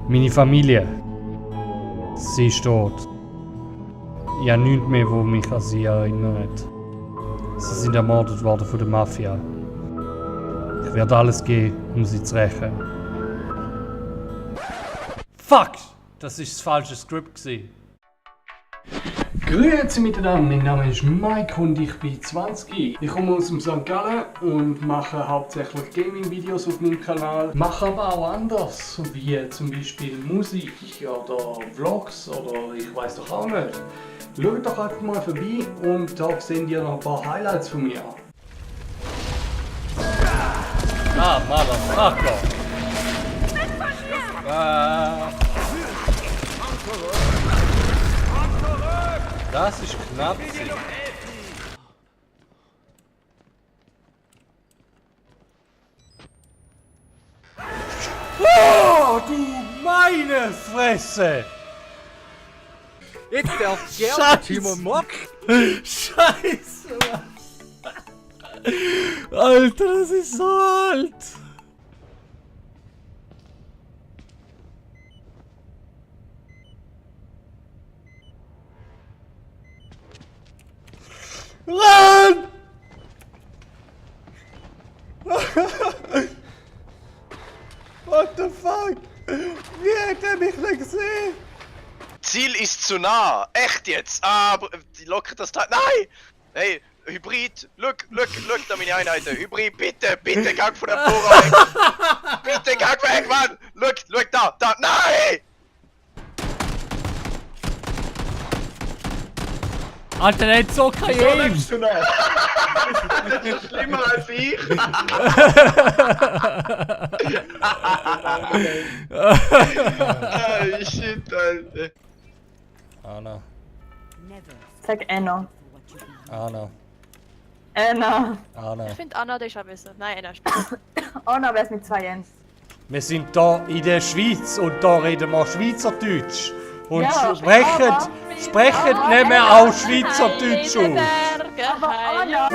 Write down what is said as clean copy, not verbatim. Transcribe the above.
Meine Familie. Sie ist tot. Ich habe nichts mehr, was mich an sie erinnert. Sie sind ermordet worden von der Mafia. Ich werde alles geben, um sie zu rächen. Fuck! Das ist das falsche Skript gewesen. Grüezi miteinander, mein Name ist Mike und ich bin 20. Ich komme aus dem St. Gallen und mache hauptsächlich Gaming-Videos auf meinem Kanal. Mache aber auch anders, wie zum Beispiel Musik oder Vlogs oder ich weiß doch auch nicht. Schaut doch einfach mal vorbei und da seht ihr noch ein paar Highlights von mir. Ah, Motherfucker! Das ist knapp. Oh, du meine Fresse! Jetzt darf gerne Timon Mock. Scheiße, Mann. Alter, das ist so alt! Run! What the fuck? Wie hat er mich nicht gesehen? Ziel ist zu nah. Echt jetzt? Aber die lockert das Teil. Nein! Hey, Hybrid, look da meine Einheiten. Hybrid, bitte, gang von der Bohrer weg. Bitte, gang weg, Mann! Look, da, nein! Alter, der hat so kein Aim! Das ist schlimmer als ich. Ah, shit, Alter. Anna. Sag Anna. Anna. Anna. Anna. Ich finde Anna, der ist am besten. Nein, Anna ist Anna wär's mit 2 N. Wir sind hier in der Schweiz und da reden wir Schweizerdeutsch. Und Ja, sprechen nicht mehr auch Schweizerdeutsch aus. Aber Anna.